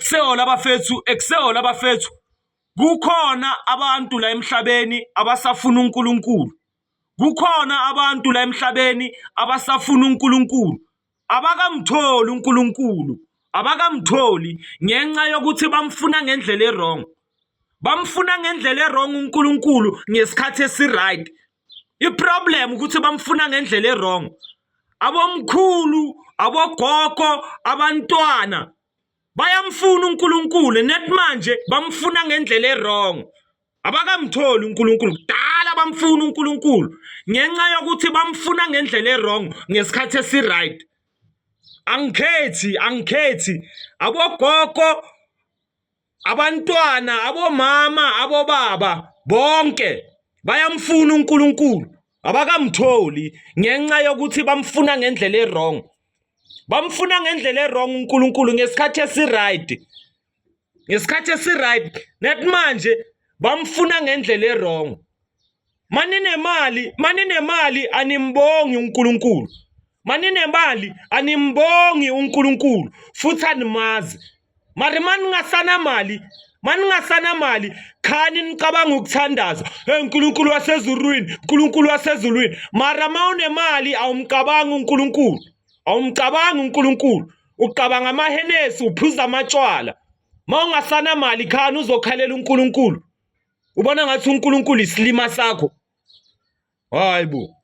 Ekusehola bafethu, ekusehola bafethu. Kukhona abantu la emhlabeni abasafuna uNkulunkulu. Kukhona abantu la emhlabeni abasafuna uNkulunkulu. Abakamtholi uNkulunkulu. Abakamtholi ngenxa yokuthi bamfuna ngendlela e-wrong. Bamfuna ngendlela e-wrong uNkulunkulu ngesikhathi esi-right. I-problem ukuthi bamfuna ngendlela e-wrong. Abomkhulu, abogogo, abantwana bayamfuna uNkulunkulu net manje bamfuna ngendlela e-wrong. Abakamtholi uNkulunkulu kudala bamfuna uNkulunkulu ngenxa yokuthi bamfuna ngendlela e-wrong ngesikhathi esi-right. Angikhethi, angikhethi abogogo abantwana abomama abobaba bonke bayamfuna uNkulunkulu abakamtholi ngenxa yokuthi bamfuna ngendlela e-wrong bamfuna ngendlela e-wrong uNkulunkulu ngesikhathi esi-right ngesikhathi esi-right net manje bamfuna ngendlela e-wrong Maninemali, maninemali animbongi uNkulunkulu. Maninemali animbongi uNkulunkulu futhi animazi. Mari maningasanamali, maningasanamali khani nicabanga ukuthandaza. Hey uNkulunkulu wasezulwini, uNkulunkulu wasezulwini. Mara mawunemali awumcabangi uNkulunkulu. Awumcabangi uNkulunkulu. Ucabanga amahenesi, uphuza amatshwala. Mawungasanamali khani uzokhalela uNkulunkulu. Ubona ngathi uNkulunkulu isilima sakho. Hayi bo.